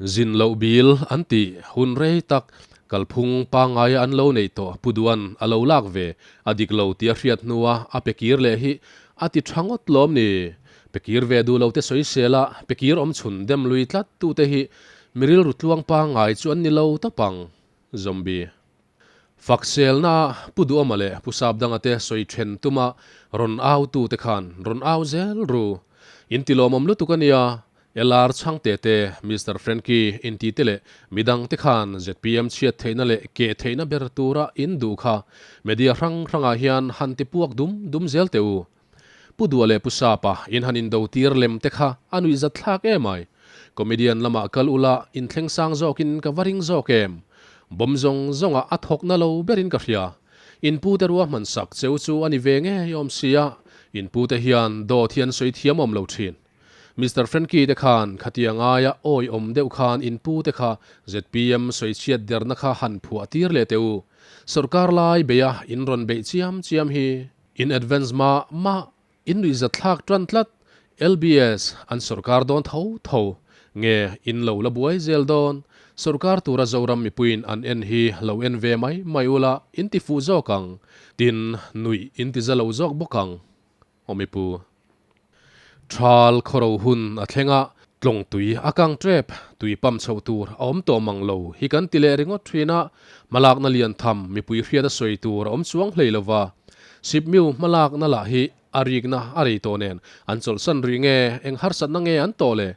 Zin loh bil an tih hun rei tak kalphung pangngaia an lo neih tawh Pu Duan a lo lak ve a dik lo tia hriat hnua a pe kir leh hi a ti tha ngawt lawm ni? Pe kir ve duh lo te sawisel a, pe kir awm chhun dem lui tlat tute hi mi rilru tluang pangngai chu an ni lo tawp ang. Zombie. Fakselna Pu Duhawma leh Pu Sapdanga te sawi then tuma rawn au tute khan rawn au zel ru. In ti lawmawm lutuk a nia, LR Chhangte te, Mister Frankie inti te leh midang te khan zpm chhiat theihna leh keh theihna ber tura in duh kha media hrang hrangah hian han ti puak dum dum zel teh u. Pu Duha leh Pu Sapa in han indo tir lem te kha a nuihzat thlak em ai. Comedian lamah kal ula inthleng sang zawkin ka va ring zawk em. Bawm zawng zawngah a thawk na lo berin ka hria. In pute ruahman sak cheu chu a ni ve ngei awm sia, in pute hian dawt hi an sawi thiam awm lo thin. Mister Frankie te khan khatia ngaia awiawm deuh khan in pute kha zpm sawichhiat derna kha han phuah tir leh teh u. Sawrkar lai beia in rawn beih chiam chiam hi. In advance mah mah in nuihzat thlak tan tlat LBS an sawrkar dawn tho tho nge in lo la buai zel dawn sawrkar tura Zoram mipuiin an en hi lo en ve mai mai ula in ti fuh zawk ang tin nuih in ti za lo zawk bawk ang aw mipu. Thal khawro hun a thleng a, tlawng tui a kang tep, tui pump chhoh tur a awm tawh mang lo hi kan ti leh ringawt thin a, hmalakna lian tham mipui hriat a sawi tur a awm chuang hlei lo va. Sipmiu hmalakna lah hi a rikna a rei tawh nen an chawlhsan rih nge, eng harsatna nge an tawh le?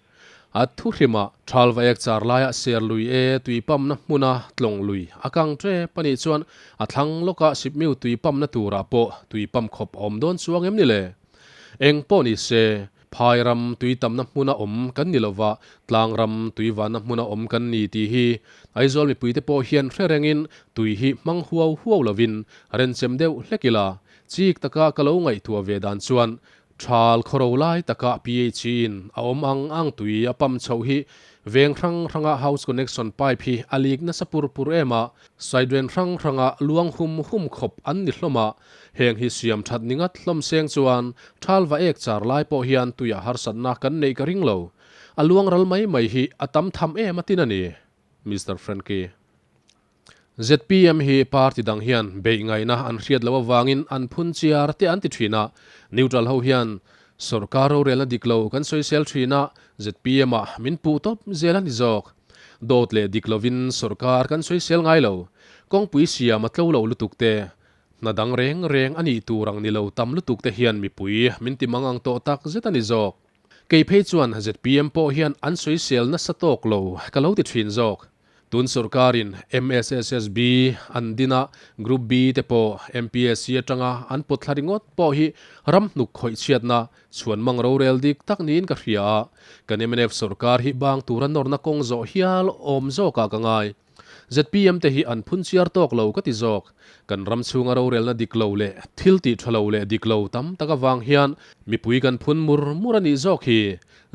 A thu hrimah thal va ek char laiah ser lui e tui pump na hmuna tlawng lui a kang tep a nih chuan a thlang lawkah sipmiu tui pump na turah pawh tui pump khawp a awm dawn chuang em ni le? Eng pawh ni se, phai ram tui tamna hmuna awm kan ni lova, tlang ram tui vanna hmuna awm kan ni tih hi Aizawl mipuite pawh hian hre rengin tui hi hmang huau huau lovin renchem deuh hlek ila, chik taka ka lo ngaihtuah ve dan chuan Thal khawro lai taka PH in a awm ang ang tui a pump chhoh hi veng hrang hranga house connection pipe hi a leak nasa pur pur em a, side-ren hrang hranga luang hum hum khawp an ni hlawm a, heng hi siam that ni ngat hlawm seng chuan thal va ek char lai pawh hian tuia harsatna kan neih ka ring lo. A luang ral mai mai hi a tam tham em a tin a ni. Mister Frankie. Zpm hi party dang hian beih ngaihna an hriat loh avangin an phun chiar te an ti thin a, neutral ho hian sawrkar rorelna dik lo kan sawisel thin a, zpm ah min puh tawp zel a ni zawk. Dawt leh dik lovin sawrkar kan sawisel ngai lo. Kawngpui siam a tlo lo lutuk te, hna dang reng reng a nih tur ang ni lo tam lutuk te hian mipui min ti mangang tawh tak zet a ni zawk. Kei phei chuan zpm pawh hian an sawisel nasa tawk lo ka lo ti thin zawk. Tun sawrkarin MSSSB an din a, Group B te pawh MPSC atanga an pawt thla ringawt pawh hi ram hnuk khawih chhiatna chhuan mang rorel dik tak niin ka hria a, kan mnf sawrkar hi bang tura nawrna kawng zawh hial awm zawkah ka ngai. Zpm te hi an phun chiar tawk lo ka ti zawk. Kan ram chhunga rorelna dik lo leh thil tih tha lo leh dik lo tam tak avang hian mipui kan phun mur mur a nih zawk hi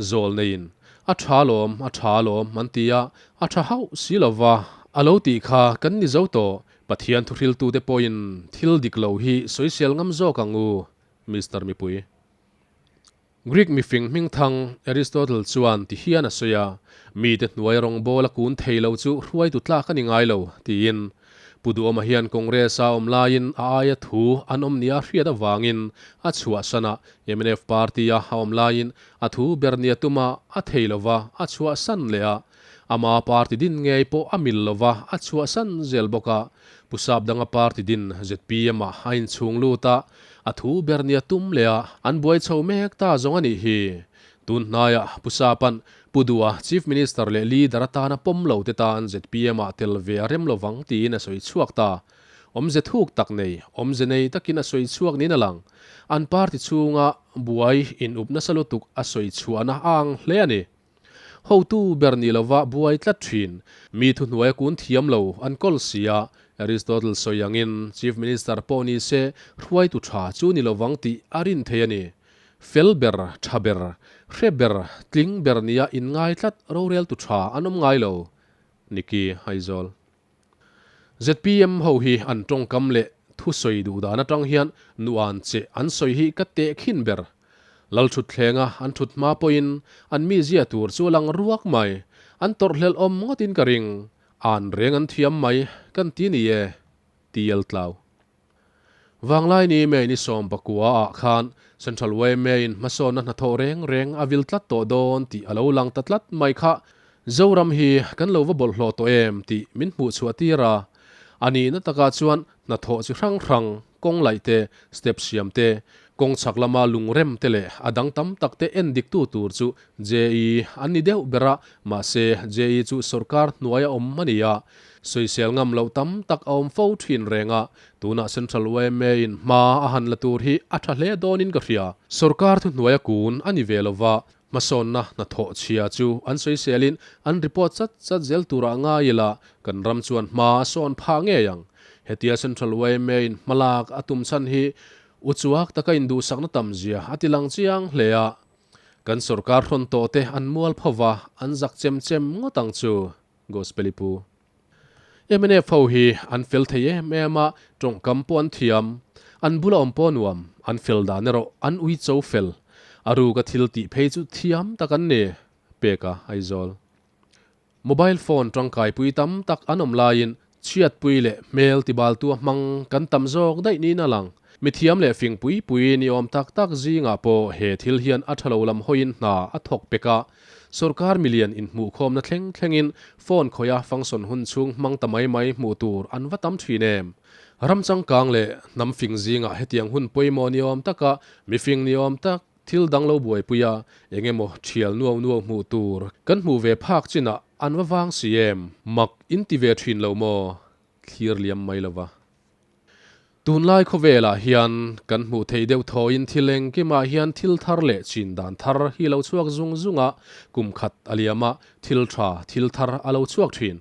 zawl neiin A tha lawm, a tha lawm an ti a, a tha hauh si lo va, a lo tih kha kan ni zo tawh. Pathian thuhriltute pawhin thil dik lo hi sawisel ngam zawk ang u, Mister Mipui. Greek mifing hmingthang Aristotle chuan ti hian a sawi a, Mite hnuai rawngbawl a kun thei lo chu hruaitu tlak a ni ngai lo, tiin. Pu Duhawma hian Congress a awm laiin a aia thu an awm nia hriat avangin a chhuahsan a, mnf party a a awm laiin a thu ber nia tuma a thei lova a chhuahsan leh a, ama party din ngei pawh a mil lova a chhuahsan zel bawk a, Pu Sapdanga party din zpm ah a inchhung lut a, a thu ber nia tum leh a, an buai chho mek ta zawng a nih hi. Tun hnaiah Pu Sapan Pu Duha Chief Minister leh Leader atana pawm lo te tan zpm ah tel ve a rem lovang tiin a sawi chhuak ta. Awmze thuk tak nei, awmze nei takin a sawi chhuak niin a lang. An party chhunga buai in up nasa lutuk a sawi chhuahna a ang hle a ni. Hotu ber ni lova buai tlat thin, mi thuhnuai a kun thiam lo an kawl si a, Aristotle sawi angin Chief Minister pawh ni se hruaitu tha chu ni lovang tih a rin thei a ni. Fel ber, tha ber, hre ber, tling ber nia inngai tlat roreltu tha an awm ngai lo. Nicky Aizawl. Zpm ho hi an tawngkam leh thusawi duh dan atang hian nuan che an sawi hi ka teh khin ber. Lal thut thlenga an thut hma pawhin an mizia tur chu a lang ruak mai. An tawrhhlelh awm ngawtin ka ring. An reng an thiam mai kan ti ni e, TL Tlau. Vanglai ni May ni 19 ah khan Central yma in hmasawnna hnathawh reng reng a vil tlat tawh dawn tih a lo lang ta tlat mai kha. Zoram hi kan lo va bawlhhlawh tawh em tih min hmuh chhuah tir a. A nihna takah chuan hnathawh chi hrang hrang, kawng laih te, step siam te, kawng chhak lama lungrem te leh a dang tam tak te en diktu tur chu JE an ni deuh ber a, mahse JE chu sorkar hnuaia awm a ni a, sawisel ngam loh tam tak a awm fo thin reng a, tunah Central yma in hma a han la tur hi a tha hle dawnin ka hria. Sorkar thuhnuaia kun a ni ve lova, hmasawnna hnathawh chhia chu an sawiselin an report chat chat zel turah ngai ila, kan ram chuan hma a sawn phah ngei ang. Hetia Central yma in hmalak a tum chhan hi uchuak taka induhsakna tam zia a ti lang chiang hle a. Kan sorkar hrawn tawh te an mual pho va, an zak chem chem ngawt ang chu, Gospel i pu. Mnf ho hi an fel thei em em a, tawngkam pawh an thiam, an bula awm pawh nuam, an fel dan erawh an ui cho fel. A ruka thil tih phei chu thiam tak an ni, Peka Aizawl. Mobile phone tangkaipui tam tak an awm laiin chhiatpui leh hmel tibaltua hmang kan tam zawk daih niin a lang. Mithiam leh fing pui pui ni awm tak tak zingah pawh he thil hian a tha lo lam hawiin hna a thawk pek a. Sorkar milian inhmuhkhawmna thleng thlengin phone khawiha function hun chhung hmang ta mai mai hmuh tur an va tam thin em? Ram changkang leh hnam fing zingah hetiang hun pawimawh ni awm taka mifing ni awm tak, Thil dang lo buaipui a, eng emaw thial nuau nuau hmuh tur kan hmuh ve phak chinah an va vang si em? Mak in ti ve thin lo maw? Thlir liam mai lo va. Tunlai khawvelah hian kan hmuh theih deuh thawiin thil engkimah hian thil thar leh chin dan thar hi lo chhuak zung zung a, kum khat a liam a, thil tha, thil thar a lo chhuak thin.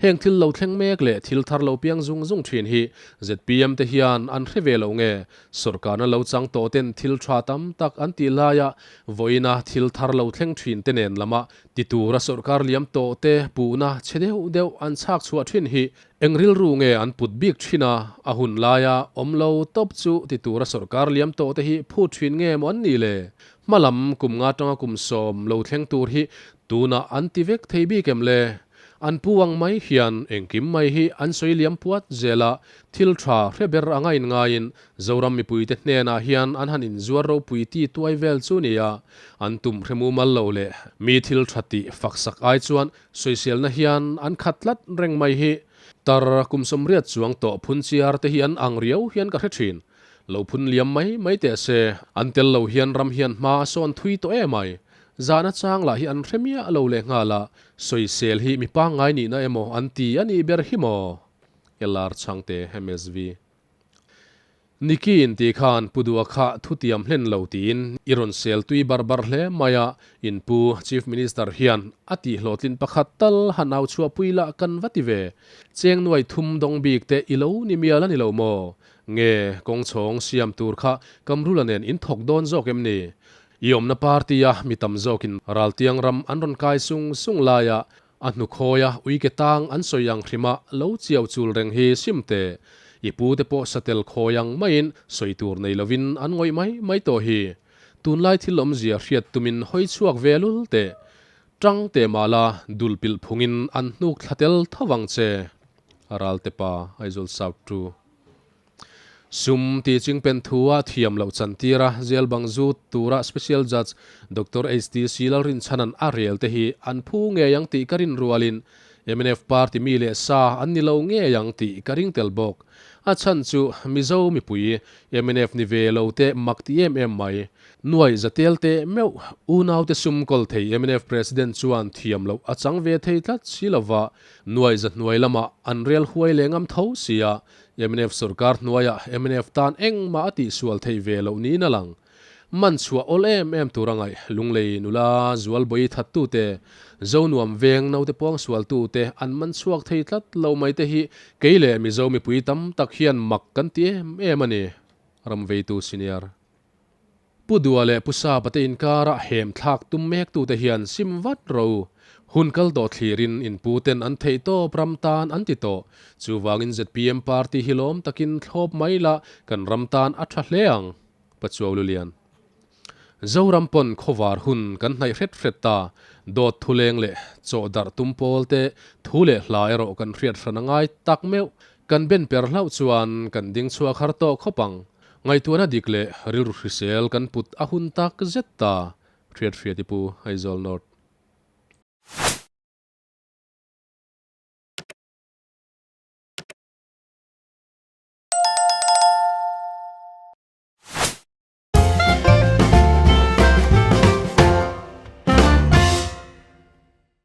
Heng thil lo thleng mek leh thil thar lo piang zung zung thin hi zpm te hian an hre ve lo nge? Sawrkarna lo chang tawh ten thil tha tam tak an tih laia vawiina thil thar lo thleng thin te nen lama ti tura sawrkar liam tawh te puhna chhe deuh deuh an chhak chhuah thin hi eng rilru nge an put bik thin a, a hun laia awm lo tawp chu ti tura sawrkar liam tawh te hi phut thin nge maw an nih le? Hma lam kum nga tanga kum 10 lo thleng tur hi tunah an ti vek thei bik em le? An pu ang mai hian engkim mai hi an sawi liam puat zel a, thil tha hre ber anga inngaiin Zoram mipuite hnenah hian an han inzuar ropui ti tuai vel chu nia, an tum hre mumal lo leh mi thil tha tih faksak ai chuan sawiselna hian an khat tlat reng mai hi. Tar kum 80 chuang tawh phunchiar te hi an ang riau hian ka hre thin. Lo phun liam mai mai teh se, an tel lo hian ram hian hma a sawn thui tawh em ai. Zahna chang lah hi an hre miah lo leh nghal a, sawisel hi mi pangngai nihna emaw an ti a nih ber hi maw? LR Chhangte, MSV. Nicky in tih khan Pu Dua kha thutiam hlen lo tiin i rawn sel tui bar bar hle mai a, in pu Chief Minister hian a tih hlawhtlin pakhat tal han au chhuahpui lah kan va ti ve. Cheng nuai thum dawng bik te i lo ni mial a ni lo maw? Nge kawngchhawng siam tur kha Kamrula nen in thawk dawn zawk em ni? I awmna party-a mi tam zawkin raltiang ram an rawn kai sung sung laia a hnukhawia uike tang an sawi ang hrima lo chiau chul reng hi sim teh. I pute pawh satel khawi ang maiin sawi tur nei lovin an ngawih mai mai tawh hi. Tunlai thil awmzia hriat tumin hawi chhuak ve lul teh. Tang teh mahla dul pilh phungin an hnuk thla tel tho vang che. Ralte pa, Aizawl South 2. Sum ti chingpen thua thiam loh chantira jail bang zut tura Special Judge Doctor HTC Lalrinchhanan a rel te hi an phu ngei ang tih ka rin rualin mnf party mi leh sa an ni lo ngei ang tih ka ring tel bawk. A chhan chu Mizo mipui mnf ni ve lo te mak ti em em mai. Nuai zatel teh meuh unaute sum kawl thei mnf President chuan thiam loh a chang ve thei tlat si lova nuai za hnuai lamah an rel huai leh ngam tho sia. Mnf sorkar hnuaiah mnf tan engmah a tihsual theih ve loh niin a lang. Man chhuah awl em em tur a ngaih Lunglei nula Zualbawi thattute, Zonuam veng naute puangsualtute an man chhuak thei tlat lo mai te hi kei leh Mizo mipui tam tak hian mak kan ti em em a ni, Ramveitu Senior. Pu Dua leh Pu Sapa te inkara hem thlak tum mek tute hian sim vat ro. Hun kal tawh thlirin in pu ten an theih tawp ram tan an ti tawh. Chuvangin zpm party hi lawm takin thlawp mai la kan ram tan a tha hle ang. Pachuau Lulian. Zoram pawn khawvar hun kan hnaih hret hret ta. Dawt thuleng leh chaw darh tum pawl te thu leh hla erawh kan hriat hran a ngai tak meuh. Kan ben per hlauh chuan kan ding chhuak har tawh khawp ang. Ngaihtuahna dik leh rilru hrisel kan put a hun tak zet ta. Hriat hriat i pu Aizawl North.